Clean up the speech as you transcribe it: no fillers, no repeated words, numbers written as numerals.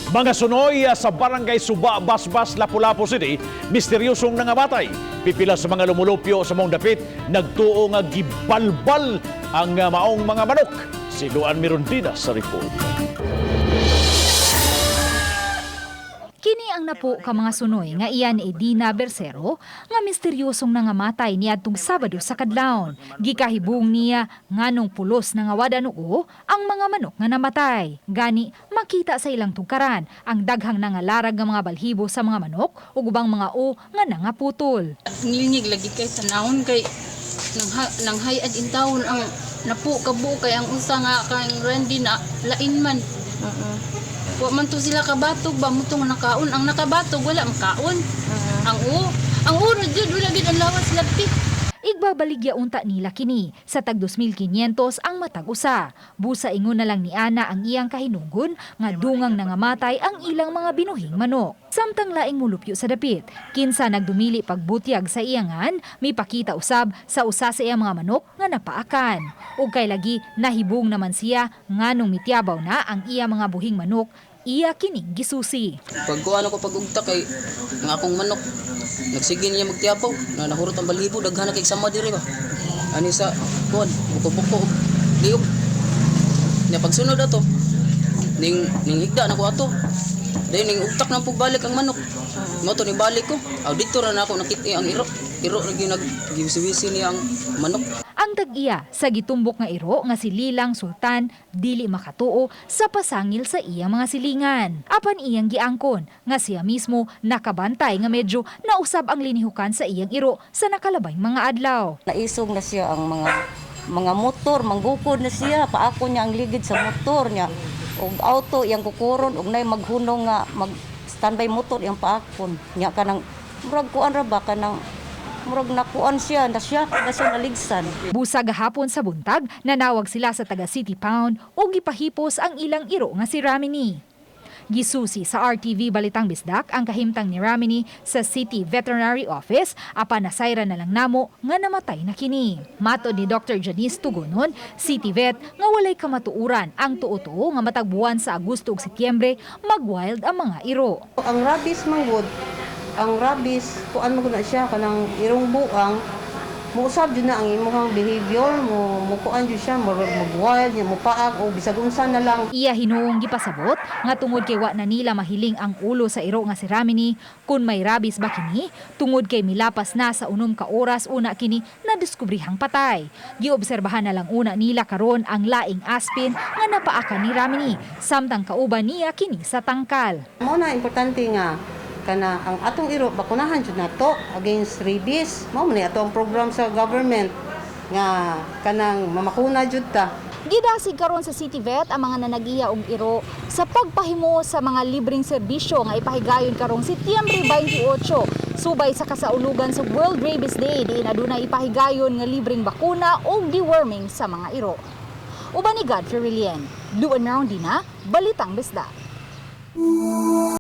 Mga sunoy sa Barangay Suba, Basbas, Lapu-Lapu City, misteryosong nangamatay. Pipila sa mga lumulupyo sa maong dapit, nagtuo nga gibalbal ang maong mga manok. Si Luan Mirundina sa report. Kini ang napo ka mga sunoy nga iyan ni Edina Bersero nga misteryosong nangamatay niadtong Sabado sa kadlawon. Gikahibong niya nganong pulos nangawad oo ang mga manok nga namatay. Gani makita sa ilang tungkaran ang daghang nangalarag nga mga balhibo sa mga manok ug ubang mga o nga nangaputol. Ngilngig lagi kay tanahon kay nang hayad in taon ang napo kabuo kay ang usa nga kang Randy na lain man. Wa man to sila kabatog ba mo tong nakaon ang nakabatog wala makaon. Ang uro jud wala gid ang lawas lapi. Igbabaligya unta nila kini sa tag 2,500 ang matag usa. Busa ingon na lang ni Ana ang iyang kahinugon nga dungang nangamatay ang ilang mga binuhing manok. Samtang laing mulupyo sa dapit, kinsa nagdumili pagbutyag sa iyangan, mipakita usab sa usa sa iyang mga manok nga napaakan. Ug kay lagi nahibong naman siya nganong mityabaw na ang iya mga buhing manok, iya kining gisusi. Pag kuan ako pag ugta kay ang akong manok nagsige niya magtiyapaw na nahurot ang balhibo, daghan na kay sama diri ba. Ani sa kuan buko-buko og liog. Nya pagsunod ato ning higda na ko ato. Dayon ning ugtak nang pagbalik ang manok. Mo to ni balik ko. Aw didto ra na ako nakita ang iro. Iro ra gyud nag-giwisi niya ang manok. Ang tag-iya sa gitumbok nga iro nga si Lilang Sultan dili makatuo sa pasangil sa iyang mga silingan. Apan iyang giangkon nga siya mismo nakabantay nga medyo nausab ang linihukan sa iyang iro sa nakalabay mga adlaw. Naisog na siya ang mga motor, manggukod na siya, paako niya ang ligid sa motor niya. Og auto iyang kukuron og nay maghunong nga mag standby motor iyang paakon. Nya kanang murag kuan ra ba kanang murag nakuan siya na siya naligsan. Busa gahapon sa buntag, nanawag sila sa taga City Pound ug gipahipos ang ilang iro nga si Ramini. Gisusi sa RTV Balitang Bisdak ang kahimtang ni Ramini sa City Veterinary Office apan nasayra na lang namo nga namatay na kini. Matod ni Dr. Janice Tugonon, City Vet, nga walay kamatuuran ang tuo-tuo nga matag buwan sa Agosto ug Setyembre magwild ang mga iro. Ang rabies manggod, ang rabies kuan man gud na siya kanang irong buang muusab jud na ang imong behavior mo, mukuan jud siya, murag mag-wild niya, mupaak o bisag unsa na lang. Iya hinuong gipasabot nga tungod kay wa na nila mahiling ang ulo sa iro nga si Ramini kung may rabies ba kini tungod kay milapas na sa 6 ka oras una kini nadiskubrihang patay. Giobserbahan na lang una nila karon ang laing aspin nga napaakan ni Ramini samtang kauban niya kini sa tangkal. Mao na importante nga kana ang atong iro bakunahan jud nato against rabies. Mao man ni ato ang program sa government nga kanang mamakuna jud ta. Gidasig karon sa City Vet ang mga nanagiya og iro sa pagpahimo sa mga libreng serbisyo nga ipahigayon karong Setyembre 28 subay sa kasaulugan sa World Rabies Day, diin adunay ipahigayon nga libreng bakuna o deworming sa mga iro. Uban ni Godfrey Relien, Luan Merondina, Balitang Bisdak.